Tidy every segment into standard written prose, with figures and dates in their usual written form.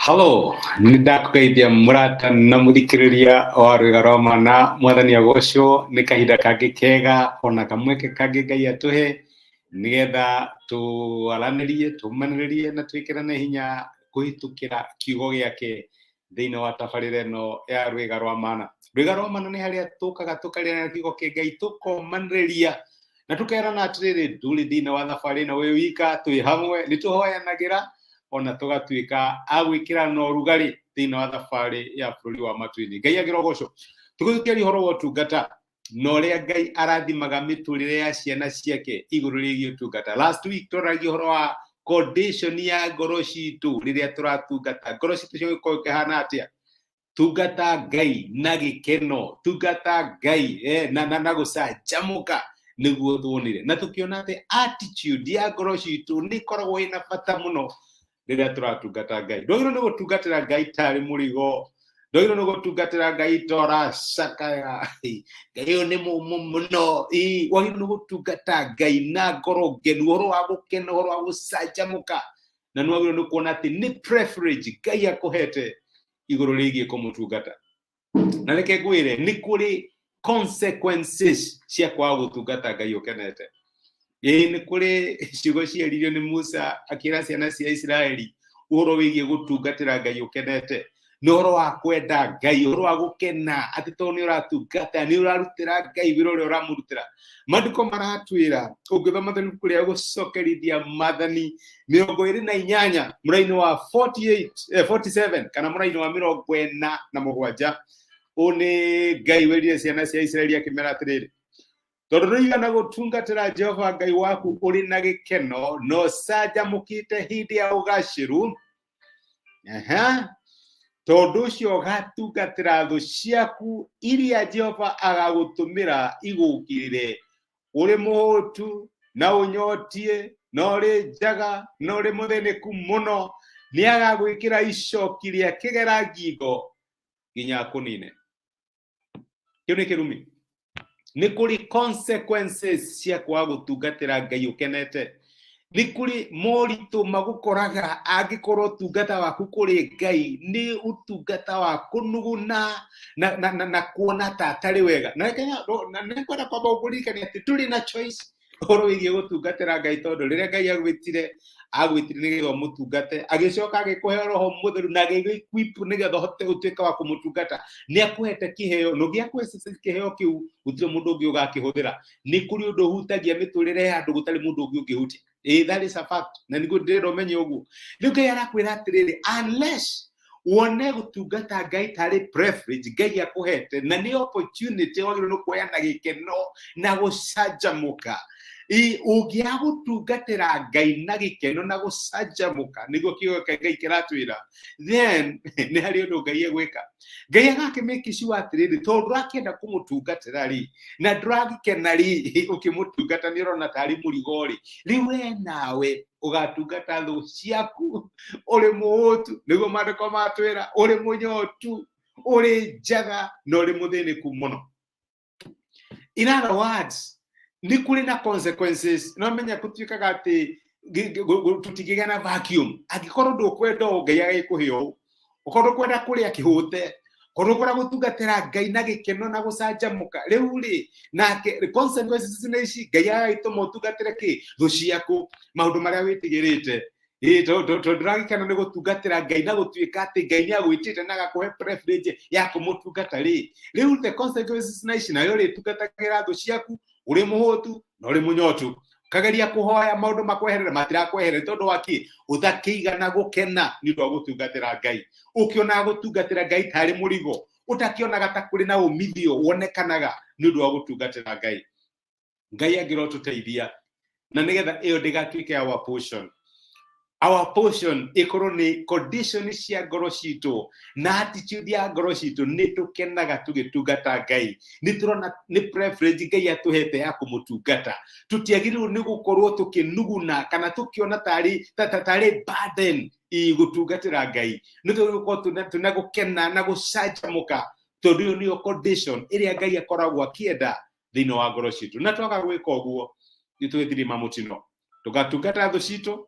Halo, nĩ ndakũgeithia mũrata na mũthikĩrĩria wa Rwĩga rwa Mana, mwathani agocwo nĩ kahinda kangĩ kega ona kamweke kangĩ Ngai atũhe nĩgetha tũaranĩrie, tũmanĩrĩrie na twĩkĩrane hinya kũhĩtũkĩra kiugo gĩake thĩinĩ wa tabarĩra ĩno ya Rwĩga rwa Mana. Rwĩga rwa Mana nĩ harĩa tũkaga tũkarĩanĩra kiugo kĩa Ngai, tũkomanĩrĩria na tũkerana atĩrĩrĩ, ndũrĩ thĩinĩ wa thabarĩ ĩno wĩ wika, twĩ hamwe, nĩ tũhoyanagĩra ona tũgatuĩka a gwĩkĩrana ũrugarĩ thĩinĩ wa thabarĩ ya bũrũri wa matu-inĩ. Ngai agĩrogocwo. Tũgĩtũkĩaria ũhoro wa ũtungata na ũrĩa Ngai arathimaga mĩtũrĩre ya ciana ciake igũrũ rĩgiĩ ũtungata. Last week twaragia ũhoro wa condition ya ngoro citũ rĩrĩa tũratungata. Ngoro citũ cigũkorwo ikĩhana atĩa? Tungata Ngai na gĩkeno, tungata Ngai na gũcanjamũka nĩguo tuonire. Na tũkĩona atĩ attitude ya ngoro citũ nĩ ĩkoragwo ĩna bata mũno rĩrĩa tũratungata Ngai. Ndwagĩrĩirwo nĩ gũtungatĩra Ngai tarĩ mũrigo, ndwagĩrĩirwo nĩ gũtungatĩra Ngai ta ũracakaya, Ngai ũyũ nĩ mũmũ mũno. Wagĩrĩirwo nĩ gũtungata Ngai na ngoro ngenu, ũhoro wa gũkena, ũhoro wa gũcanjamũka, na nĩ wagĩrĩirwo nĩ kuona atĩ nĩ preference Ngai akũhete igũrũ rĩgiĩ kũmũtungata. Na reke ngwĩre, nĩ kũrĩ consequences cia kwaga gũtungata Ngai ũkenete. Ĩĩ nĩ kũrĩ ciugo cieririo nĩ Musa akĩra ciana cia Isiraeli ũhoro wĩgiĩ gũtungatĩra Ngai ũkenete, nĩ ũhoro wa kwenda Ngai, ũhoro wa gũkena atĩ tondũ nĩ ũratungata, nĩ ũrarutĩra Ngai wĩra ũrĩa ũramũrutĩra. Maandĩko maratwĩra ũngĩthoma thĩinĩ ibuku rĩa gũcokerithia Maathani 28 mũraini wa 47 kana mũraini wa 47, ũũ nĩ Ngai wĩrire ciana cia Isiraeli akĩmera atĩrĩrĩ, tondũ ndũigana gũtungatĩra Jehova Ngai waku ũrĩ na gĩkeno na ũcanjamũkĩte hĩndĩ ya ũgacĩru, tondũ ũcio ũgatungatĩra thũ ciaku iria Jehova agagũtũmĩra igũũkĩrĩre, ũrĩ mũhũtu na ũnyotie na ũrĩ njaga na ũrĩ mũthĩnĩku mũno, nĩ agagwĩkĩra icoki rĩa kĩgera ngingo nginya akũnine. Kĩu nĩ kĩrumi. Nĩ kũrĩ consequences cia kwaga gũtungatĩra Ngai ũkenete. Nĩ kũrĩ moritũ magũkoraga angĩkorwo ũtungata waku kũrĩ Ngai nĩ ũtungata wa kũnuguna na kuona ta atarĩ wega. Na reke na nĩngwenda kwamba gũkũririkania atĩ ndũrĩ na choice ũhoro wĩgiĩ gũtungatĩra Ngai, tondũ rĩrĩa Ngai agwĩtire, agwĩtire nĩgetha ũmũtungate, agĩcoka agĩkũhe Roho Mũtheru na agĩgũ-equip nĩgetha ũhote gũtuĩka wa kũmũtungata. Nĩ akũhete kĩheo, na ũngĩakũhe kĩheo kĩu gũtirĩ mũndũ ũngĩ ũgakĩhũthĩra. Nĩ kũrĩ ũndũ ũhutagia mĩtũrĩre ya andũ gũtarĩ mũndũ ũngĩ ũngĩhutia. That is a fact, na nĩguo ndĩrenda ũmenye ũguo. Rĩu Ngai arakwĩra atĩrĩrĩ, unless wone gũtungata Ngai tarĩ preference Ngai akũhete na nĩ opportunity wagĩrĩirwo nĩ kuoya na gĩkeno na gũcanjamũka, ũngĩaga gũtungatĩra Ngai na gĩkeno na gũcanjamũka, nĩguo kiugo kĩa Ngai kĩratwĩra, then nĩ harĩ ũndũ Ngai egwĩka. Ngai agakĩ make sure atĩrĩrĩ, tondũ ndũrakĩenda kũmũtungatĩra rĩ, na ndũragĩkena rĩ ũkĩmũtungata, nĩ ũrona tarĩ mũrigo rĩ, rĩu we nawe ũgatungata thũ ciaku ũrĩ mũhũtu, nĩguo maandĩko matwĩra, ũrĩ mũnyotu, ũrĩ njaga na ũrĩ mũthĩnĩku mũno. In other words, nĩ kũrĩ na consequences. No menya gũtuĩkaga atĩ tũtingĩgĩa na vacuum. Angĩkorwo ndũkwenda ũũ, Ngai agĩkũhe ũũ. Okorwo ndũkwenda kũrĩa kĩhũte, korwo ndũkwenda gũtungatĩra Ngai na gĩkeno na gũcanjamũka, rĩu rĩ nake consequences nĩ ici. Ngai agagĩtũma ũtungatĩre kĩ? Thũ ciaku, maũndũ marĩa wĩtigĩrĩte. Tondũ ndũragĩkena nĩ gũtungatĩra Ngai na gũtuĩka atĩ Ngai nĩ agwĩtĩte na agakũhe privilege ya kũmũtungata rĩ, rĩu the consequences na ici, nayo rĩ tungatagĩra thũ ciaku ũrĩ mũhũtu na ũrĩ mũnyotu. Kageria kũhoya maũndũ makweherere, matirakweherera. Tondũ wa kĩ? Ũtakĩigana gũkena nĩ ũndũ wa gũtungatĩra Ngai, ũkĩonaga gũtungatĩra Ngai tarĩ mũrigo, ũtakĩonaga ta kũrĩ na umithio wonekanaga nĩ ũndũ wa gũtungatĩra Ngai. Ngai angĩrotũteithia na nĩgetha ĩyo ndĩgatuĩke our portion. Our portion ĩkorwo nĩ condition cia ngoro citũ na attitude ya ngoro citũ, nĩ tũkenaga tũgĩtungata Ngai, nĩ tũrona nĩ preference Ngai atũhete ya kũmũtungata. Tũtiagĩrĩirwo nĩ gũkorwo tũkĩnuguna kana tũkĩona tarĩ burden gũtungatĩra Ngai. Nĩ tũgĩrĩirwo gũkorwo twĩna gũkena na gũcanjamũka, tondũ ĩyo nĩyo condition ĩrĩa Ngai akoragwo akĩenda thĩinĩ wa ngoro citũ. Na twaga gwĩka ũguo, nĩ tũgĩthirima mũtino, tũgatungata thũ citũ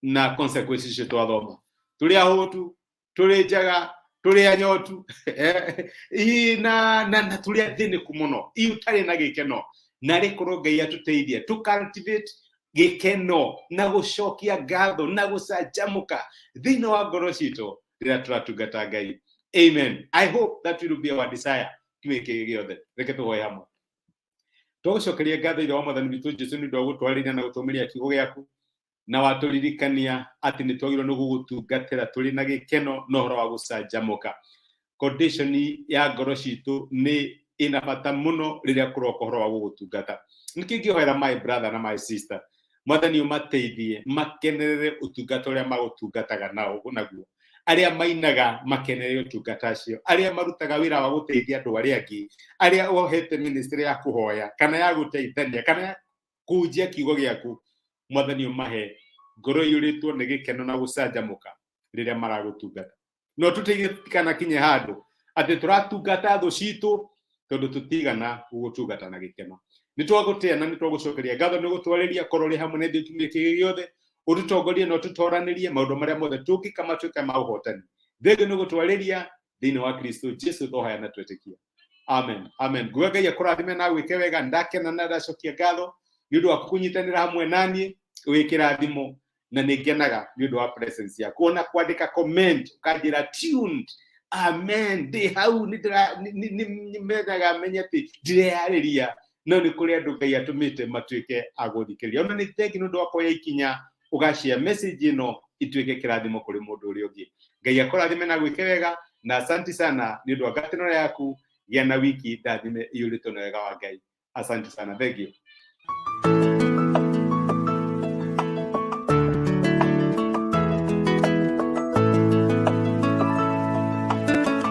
na consequences icio twathoma. Tũrĩ ahũtu, tũrĩ njaga, tũrĩ anyotu, ii na tũrĩ athĩnĩku mũno, ii ũtarĩ na gĩkeno. Na rĩkorwo Ngai atũteithie to cultivate gĩkeno na gũcokia ngatho na gũcanjamũka thĩinĩ wa ngoro citũ rĩrĩa tũratungata Ngai. Amen. I hope that will be our desire kiumia gĩkĩ gĩothe. Reke tũhoe hamwe. Tũgũcokeria ngatho Ithe wa Mwathani witũ Jesu nĩ ũndũ wa gũtwarĩria na gũtũmĩria kiugo gĩaku, na watũririkania atĩ nĩ twagĩrĩirwo nĩ gũgũtungatĩra tũrĩ na gĩkeno na ũhoro wa gũcanjamũka. Condition ya ngoro citũ nĩ ĩna bata mũno rĩrĩa kũroka ũhoro wa gũgũtungata. Nĩkĩ ingĩhoera my brother na my sister, Mwathani ũmateithie makenerere ũtungata ũrĩa magũtungataga nao naguo. Arĩa mainaga makenerere ũtungata acio, arĩa marutaga wĩra wa gũteithia andũ arĩa angĩ, arĩa wohete ministry ya kũhoya kana ya gũteithania kana ya kũhunjia kiugo gĩaku, Mwathani ũmahe ngoro iyũrĩtwo nĩ gĩkeno na gũcanjamũka rĩrĩa maragũtungata. No tũteithie tũtikanakinye handũ atĩ tũratungata thũ citũ tondũ tũtigana gũgũtungata na gĩkeno. Nĩ twagũtĩa na nĩ twagũcokeria ngatho nĩ gũtwarĩria korwo ũrĩ hamwe na ithuĩ kiumia kĩngĩ gĩothe, ũtũtongorie na ũtũtoranĩrie maũndũ marĩa mothe tũngĩka matuĩke ma ũhotani. Thengio nĩ gũtwarĩria thĩinĩ wa Kristo Jesu twohoya na twetĩkia. Amen. Amen. Nguga Ngai akũrathime na agwĩke wega. Ndakena na ndacokia ngatho nĩ ũndũ waku kũnyitanĩra hamwe naniĩ wĩ kĩrathimo, na nĩ ngenaga nĩ ũndũ wa presence yaku. Ona kwandĩka comment ũkanjĩra tuned, amen, ndĩ hau, nĩ menyaga menye atĩ ndireyarĩria, no nĩ kũrĩ andũ Ngai atũmĩte matuĩke a gũthikĩrĩria. Ona nĩ thengi nĩ ũndũ wa kuoya ikinya ũgashare message ĩno ituĩke kĩrathimo kũrĩ mũndũ ũrĩa ũngĩ. Ngai akũrathime na gwĩke wega, na asanti sana nĩ ũndũ wa ngatĩro yaku. Gĩa na wiki ndathime iyũrĩtwo na wega wa Ngai. Asante sana, thank you.